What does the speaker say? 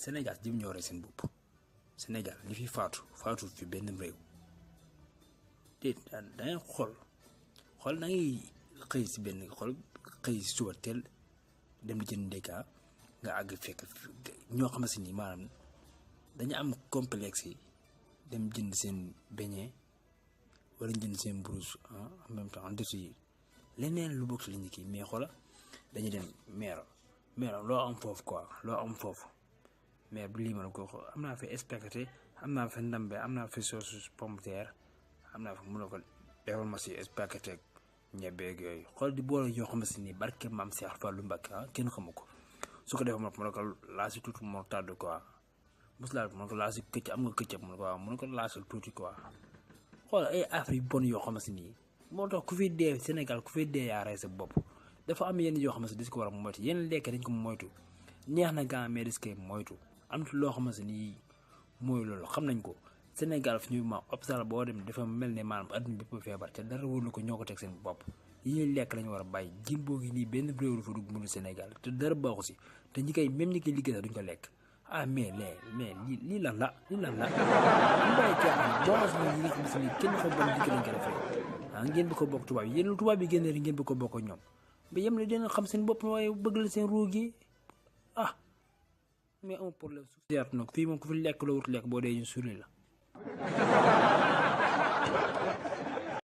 Sénégal jëm ñoo rey seen bopp Sénégal li fi faatu fi benn réew te dangay xool da ngay xëy si benn xëy si suba teel dem di jënd ndekka nga àgg fekk ñoo xamante ni maanaam dañu am complexe yi dem jënd seen beñe wala jënd seen brousse en même temps en dessous yi leneen lu bokk si li ñu kii mais xoola dañuy dem maire loo am foofu quoi mais bu lii ma ko am naa fi spaghetti am naa fi ndambe am naa fi sauce pomme de terre am naa fi mun na ko defal ma si spaghetti ak ñebeeg yooyu xool di boole yoo xamante ni barke maam Cheikh Fallou Mbacké kenn xamu ko su ko defee ma ne ko laa si tuuti moo tàdd quoi mosulaa ma ne ko laa si këcc am nga këccëb ma ne ko waaw ma ne ko laa si tuuti quoi xool ay affaire yu bon yoo xamante ni moo tax ku fi dee Sénégal ku fi dee yaa rey sa bopp dafa am yenn yoo xamante ni dis ko war a moytu yenn lekk dañ ko moytu neex na gaa mais dis koy moytu am na loo xamante ni mooy loolu xam nañ ko Sénégal fi ñu ma hôpital boo dem dafa mel ne maanaam adduna bépp feebar te dara wóorlu ko ñoo ko teg seen bopp yi ñuy lekk lañu war a bàyyi jën boo ngi nii benn réew dafa dugg mënu Sénégal te dara baaxu si te ñi koy même ñi koy liggéey sax duñ ko lekk mais lii lan la ñu bàyyi caaxaan boo xam ne yi nga xam si ni kenn fa bon dikk lañ ko defee ngeen bi ko bokk tubaab yi yéen lu tubaab yi génne rek ngeen bi ko bokk ñoom ba yem ne dina xam seen bopp waaye bëgg la seen ruug yi mais un problème suuf nag fii moom ku fi lekk loo wut lekk boo dee ñu suli la